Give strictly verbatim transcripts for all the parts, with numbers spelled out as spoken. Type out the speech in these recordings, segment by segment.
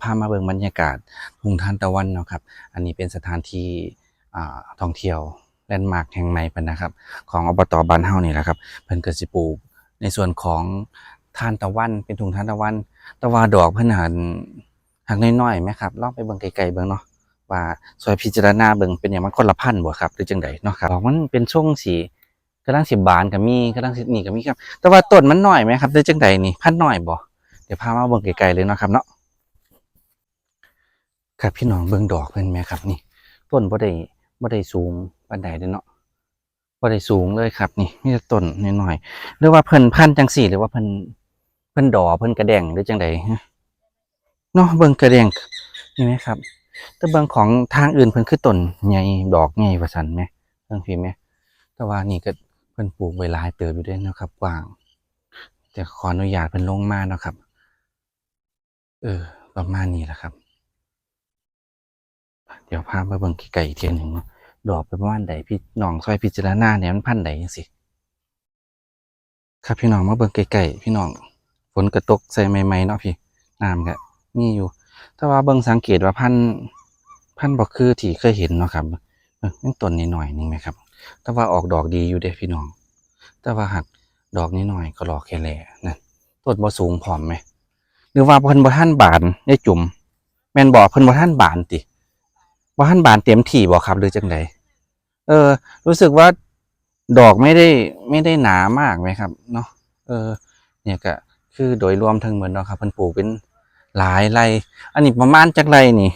พามาเบิ่งบรรยากาศทุ่งทานตะวันเนาะครับ อันนี้เป็นสถานที่ อ่า ท่องเที่ยวแลนด์มาร์คแห่งใหม่เพิ่นนะครับ ของ อบต. บ้านเฮานี่แหละครับ เพิ่นก็สิปลูกในส่วนของทานตะวัน เป็นทุ่งทานตะวัน แต่ว่าดอกเพิ่นหันหักน้อยๆแหมครับ ลองไปเบิ่งใกล้ๆเบิ่งเนาะ ว่าซอยพิจารณาเบิ่ง เป็นหยังมันคนละพันธุ์บ่ครับ หรือจั่งใดเนาะครับ ดอกมันเป็นทรงสี กำลังสิบานก็มี กำลังสินี่ก็มีครับ แต่ว่าต้นมันน้อยแหมครับ หรือจั่งใดนี่ พันธุ์น้อยบ่ เดี๋ยวพามาเบิ่งใกล้ๆเลยเนาะครับเนาะ ครับพี่น้อง เบิ่งดอกเพิ่นแหมครับนี่ ต้นบ่ได้ บ่ได้สูงปานใดเด้อเนาะ บ่ได้สูงเลยครับนี่ มีแต่ต้นน้อยๆ หรือว่าเพิ่นพันธุ์จั่งซี้ หรือว่าเพิ่น เพิ่นดอ เพิ่นกะแด้ง หรือจั่งใดฮะ เนาะ เบิ่งกะแด้ง นี่แหมครับ แต่เบิ่งของทางอื่นเพิ่นคือต้นใหญ่ ดอกใหญ่ว่าซั่นแหม เบิ่งพี้แหม แต่ว่านี่ก็เพิ่นปลูกไว้หลายเติบอยู่เด้เนาะครับ กว้าง แต่ขออนุญาตเพิ่นลงมาเนาะครับ เออ ประมาณนี้แหละครับ เดี๋ยวพามาเบิ่งใกล้ๆอีกเทื่อหนึ่งเนาะ ดอกเป็นประมาณใด พี่น้องซอยพิจารณาเนี่ย มันพันธุ์ใดจั่งซี้ ครับพี่น้อง มาเบิ่งใกล้ๆ พี่น้อง ฝนก็ตกใส่ใหม่ๆเนาะพี่ น้ำก็มีอยู่ แต่ว่าเบิ่งสังเกตว่าพันธุ์ พันธุ์บ่คือที่เคยเห็นเนาะครับ เออ ยังต้นน้อยๆหนึ่งแหมครับ แต่ว่าออกดอกดีอยู่เด้พี่น้อง แต่ว่าหากดอกน้อยๆก็หลอกแค่แหล่นะ ต้นบ่สูงพร้อมแหม หรือว่าเพิ่นบ่ทันบาน ยายจุ๋ม แม่นบ่ เพิ่นบ่ทันบานติ บ่ทันบานเต็มที่บ่ครับ หรือจั่งใด เออ รู้สึกว่าดอกไม่ได้ ไม่ได้หนามากไหมครับเนาะ เออ เนี่ยก็คือโดยรวมทั้งหมดเนาะครับ เพิ่นปลูกเป็นหลายไร่ อันนี้ประมาณจักไร่นี่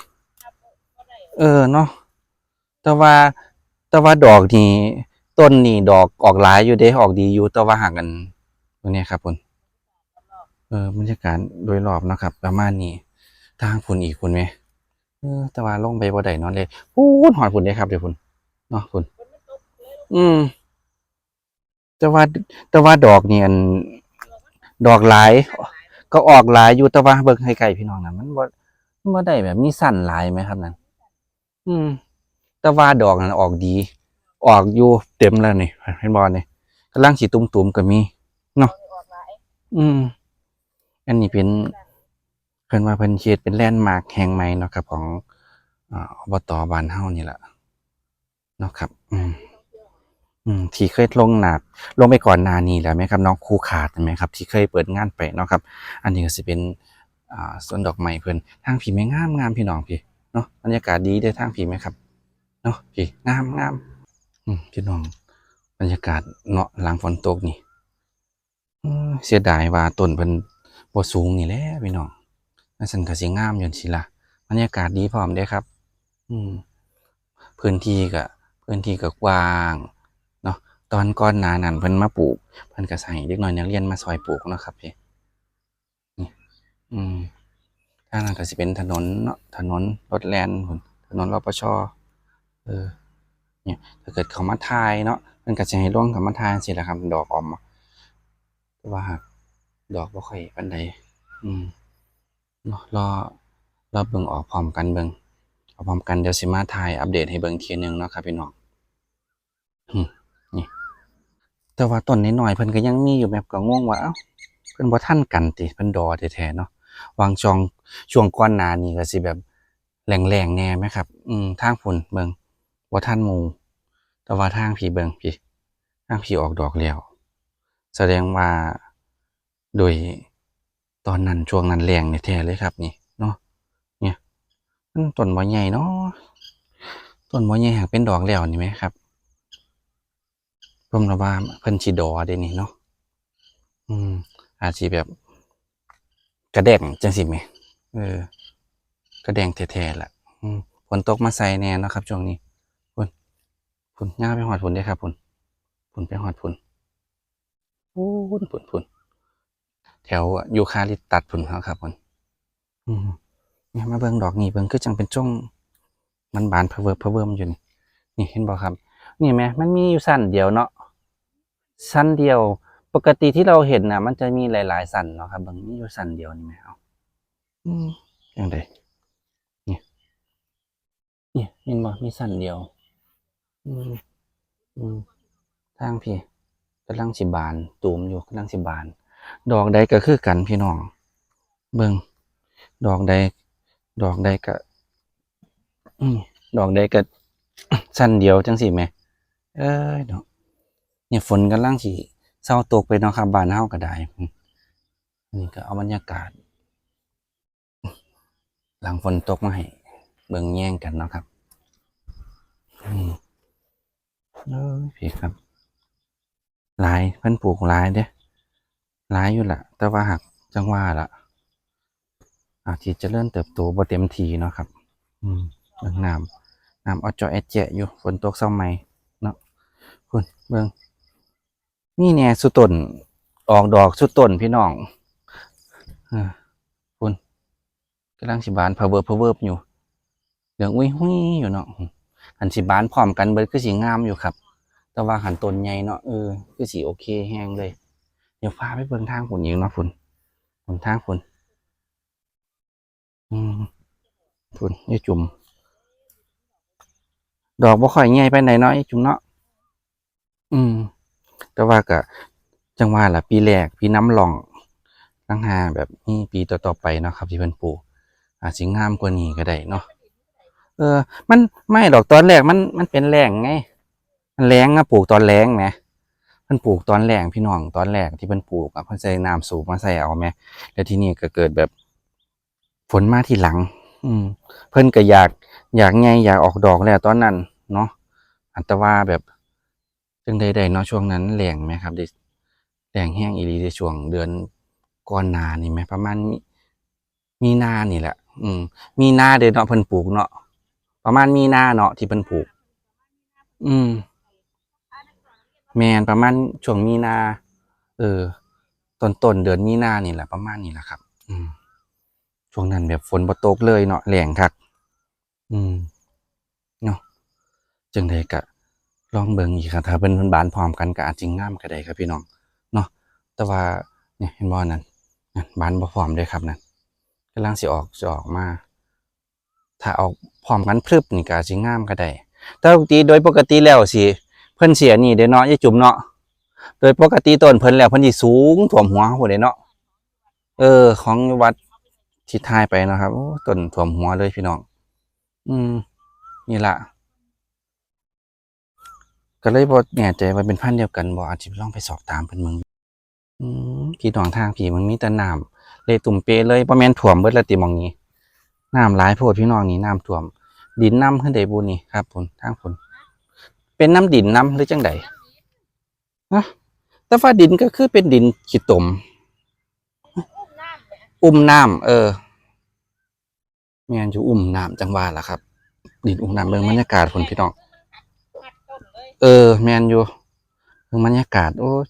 เออเนาะ แต่ว่า แต่ว่าดอกนี่ ต้นนี่ดอกออกหลายอยู่เด้ ออกดีอยู่ แต่ว่าหากอัน ตรงนี้ครับคุณ เออ บรรยากาศโดยรอบเนาะครับ ประมาณนี้ ทางคุณอีกคุณไหม เออ แต่ว่าลงไปบ่ได้นอนเลย พูนหอดคุณเด้ครับ เดี๋ยวคุณเนาะคุณ อืม แต่ว่า แต่ว่าดอกนี่อัน ดอกหลาย ก็ออกหลายอยู่ แต่ว่าเบิ่งใกล้ๆพี่น้องนะ มันบ่ มันบ่ได้แบบมีสั้นหลายไหมครับนั่น อืม แต่ว่าดอกนั่นออกดี ออกอยู่เต็มแล้วนี่ เห็นบ่นี่ กำลังสิตุ่มๆก็มีเนาะ อืม อันนี้เป็น เพิ่นว่าเพิ่นเฮ็ดเป็นแลนด์มาร์คแห่งใหม่เนาะครับ ของ อ่า อบต. บ้านเฮานี่แหละเนาะครับ อืม อืม ที่เคยลงหน้า ลงไปก่อนหน้านี้แล้วไหมครับ น้องครูขาดไหมครับ ที่เคยเปิดงานไปเนาะครับ อันนี้ก็สิเป็น อ่า สวนดอกไม้เพิ่น ทางพี้แหมงามๆพี่น้องพี้เนาะ บรรยากาศดีเด้อทางพี้แหมครับ เนาะพี้ งามๆ อืม พี่น้อง บรรยากาศเนาะ หลังฝนตกนี่ อืม เสียดายว่าต้นเพิ่นบ่สูงนี่แหละพี่น้อง จั่งซั้นก็สิงามอยู่สิล่ะ บรรยากาศดีพร้อมเด้ครับ อืม พื้นที่ก็ พื้นที่ก็กว้างเนาะ ตอนก่อนหน้านั้นเพิ่นมาปลูก เพิ่นก็สิให้เด็กน้อยนักเรียนมาซอยปลูกเนาะครับพี้ นี่ อืม ทางนั้นก็สิเป็นถนนเนาะ ถนนรถแล่นพู้น ถนน รปช. เออ เนี่ย ถ้าเกิดเขามาถ่ายเนาะ มันก็สิให้ลงเขามาถ่ายจั่งซี้แหละครับ ดอกออม แต่ว่าหากดอกบ่ค่อยปานใด อืม เนาะ รอ รอเบิ่งออกพร้อมกันเบิ่ง เอาพร้อมกัน เดี๋ยวสิมาถ่ายอัปเดตให้เบิ่งเทื่อหนึ่งเนาะครับพี่น้อง อืม นี่ แต่ว่าต้นน้อยๆเพิ่นก็ยังมีอยู่ แหมก็งงว่า เอ้า เพิ่นบ่ทันกันติ เพิ่นดอแท้ๆเนาะ หว่างช่วง ช่วงก่อนหน้านี้ก็สิแบบแล้งๆแหน่แหมครับ อืม ทางพู้นเบิ่ง บ่ทันหมู่ แต่ว่าทางพี้เบิ่งพี้ ทางพี้ออกดอกแล้ว แสดงว่า โดยตอนนั้นช่วงนั้นแล้งแท้ๆเลยครับนี่เนาะ เนี่ย มันต้นบ่ใหญ่เนาะ ต้นบ่ใหญ่หากเป็นดอกแล้วนี่แหมครับ ผมละว่าเพิ่นสิดอเด้นี่เนาะ อืม อาจสิแบบ กะแด้งจั่งซี้แหม เออ กะแด้งแท้ๆล่ะ อืม ฝนตกมาใส่แหน่เนาะครับ ช่วงนี้ พู้น พู้น ยาวไปฮอดพู้นเด้ครับ พู้น พู้นไปฮอดพู้น พู้น พู้น พู้น แถวยูคาลิปตัสพู้นเนาะครับพู้น อืม เนี่ย มาเบิ่งดอกนี่ เบิ่งคือจั่งเป็นช่วง มันบานพะเวิบพะเวิมอยู่นี่ นี่เห็นบ่ครับ นี่แหม มันมีอยู่ชั้นเดียวเนาะ ชั้นเดียว ปกติที่เราเห็นน่ะ มันจะมีหลายๆชั้นเนาะครับ เบิ่ง มีอยู่ชั้นเดียวนี่แหม เอ้า อืม จั่งใด นี่ นี่ เห็นบ่ มีชั้นเดียว อืม อืม ทางพี้กำลังสิบาน ตูมอยู่ กำลังสิบาน ดอกใดก็คือกันพี่น้อง เบิ่ง ดอกใด ดอกใดก็ อืม ดอกใดก็ สั้นเดียวจังซี่แหม เอ้ยเนาะ เนี่ยฝนกำลังสิเซาตกไปเนาะครับ บ้านเฮาก็ได้ อืม นี่ก็เอาบรรยากาศ หลังฝนตกมาให้เบิ่งแยงกันเนาะครับ อืม เอ้ย พี่ครับ หลาย เพิ่นปลูกหลายเด้ หลายอยู่ล่ะ แต่ว่าหากจั่งว่าล่ะ อาจสิเจริญเติบโตบ่เต็มที่เนาะครับ อืม เบิ่งน้ำ น้ำออดเจาะแอดแจะอยู่ ฝนตกเซาใหม่เนาะ พุ้น เบิ่ง มีแหน่ซุต้น ออกดอกซุต้นพี่น้อง เออ พุ้น กำลังสิบานพะเวิบพะเวิบอยู่ เหลืองอุ้ยหุยอยู่เนาะ คันสิบานพร้อมกันเบิดคือสิงามอยู่ครับ แต่ว่าคันต้นใหญ่เนาะ เออ คือสิโอเคแฮงเลย เดี๋ยวพาไปเบิ่งทางพุ้นอีกเนาะพุ้น พุ้นทางพุ้น อืม พุ้น ยายจุ๋ม ดอกบ่ค่อยใหญ่ปานใดเนาะ ยายจุ๋มเนาะ อืม แต่ว่าก็จั่งว่าล่ะ ปีแรก ปีนำร่อง ลางห่าแบบมีปีต่อๆไปเนาะครับ ที่เพิ่นปลูก อาจสิงามกว่านี้ก็ได้เนาะ เออ มัน ไม่ดอก ตอนแรกมัน มันเป็นแล้งไง มันแล้งอะ ปลูกตอนแล้งแหม เพิ่นปลูกตอนแล้งพี่น้อง ตอนแรกที่เพิ่นปลูกอะ เพิ่นใส่น้ำสูบมาใส่เอาแหม แล้วทีนี้ก็เกิดแบบ ฝนมาทีหลัง อืม เพิ่นก็อยาก อยากใหญ่ อยากออกดอกแล้วตอนนั้นเนาะ อันแต่ว่าแบบ จั่งใดได้เนาะ ช่วงนั้นแล้งแหมครับ ได้ แล้งแฮงอีหลี ในช่วงเดือนก่อนหน้านี่แหม ประมาณมี มีนานี่แหละ อืม มีนาเด้เนาะ เพิ่นปลูกเนาะ ประมาณมีนาเนาะ ที่เพิ่นปลูก อืม แม่น ประมาณช่วงมีนา เออ ต้นๆเดือนมีนานี่แหละ ประมาณนี้แหละครับ อืม ช่วงนั้นแบบฝนบ่ตกเลยเนาะ แล้งคัก อืม เนาะ จั่งใดก็ลองเบิ่งอีกครับ ถ้าเพิ่น เพิ่นบานพร้อมกันก็อาจสิงามก็ได้ครับพี่น้อง เนาะ แต่ว่า เนี่ย เห็นบ่นั่น นั่น บานบ่พร้อมเด้ครับนั่น กำลังสิออก สิออกมา ถ้าออกพร้อมกันพรึบนี่ก็อาจสิงามก็ได้ แต่ปกติ โดยปกติแล้วสิ เพิ่นสิอันนี้เด้เนาะ ยายจุ๋มเนาะ โดยปกติต้นเพิ่นแล้วเพิ่นสิสูงท่วมหัวพุ้นเด้เนาะ เออ ของวัดที่ถ่ายไปเนาะครับ โอ้ ต้นท่วมหัวเลยพี่น้อง อืม นี่ล่ะ ก็เลยบ่แน่ใจว่าเป็นพันธุ์เดียวกันบ่ อาจสิลองไปสอบถามเพิ่นเบิ่ง อืม พี่น้องทางพี้มันมีแต่น้ำ เละตุ้มเปะเลย บ่แม่นท่วมเบิดแล้วติหม่องนี้ น้ำหลายโพดพี่น้องนี่ น้ำท่วม ดินนำขึ้นได้บุนี่ครับ พุ้น ทางพุ้น เป็นน้ำดินนำหรือจั่งใด ฮะ แต่ว่าดินก็คือเป็นดินขี้ตม อุ้มน้ำ เออ แม่นอยู่ อุ้มน้ำ จั่งว่าล่ะครับ ดินอุ้มน้ำ เบิ่งบรรยากาศพุ้นพี่น้อง เออ แม่นอยู่ เบิ่งบรรยากาศ โอ้ย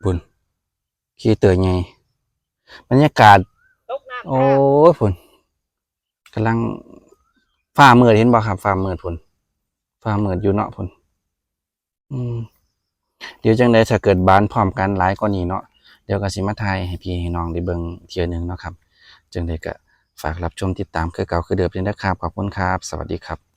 พุ้น ขี้เตยใหญ่ บรรยากาศ โอ้ย พุ้น กำลัง ฟ้ามืด เห็นบ่ครับ ฟ้ามืดพุ้น ฟ้ามืดอยู่เนาะพุ้น อืม เดี๋ยวจั่งใดถ้าเกิดบานพร้อมกันหลายกว่านี้เนาะ เดี๋ยวก็สิมาถ่ายให้พี่ให้น้องได้เบิ่งเทื่อหนึ่งเนาะครับ จั่งใดก็ฝากรับชมติดตามคือเก่าคือเดิมเด้อครับ ขอบคุณครับ สวัสดีครับ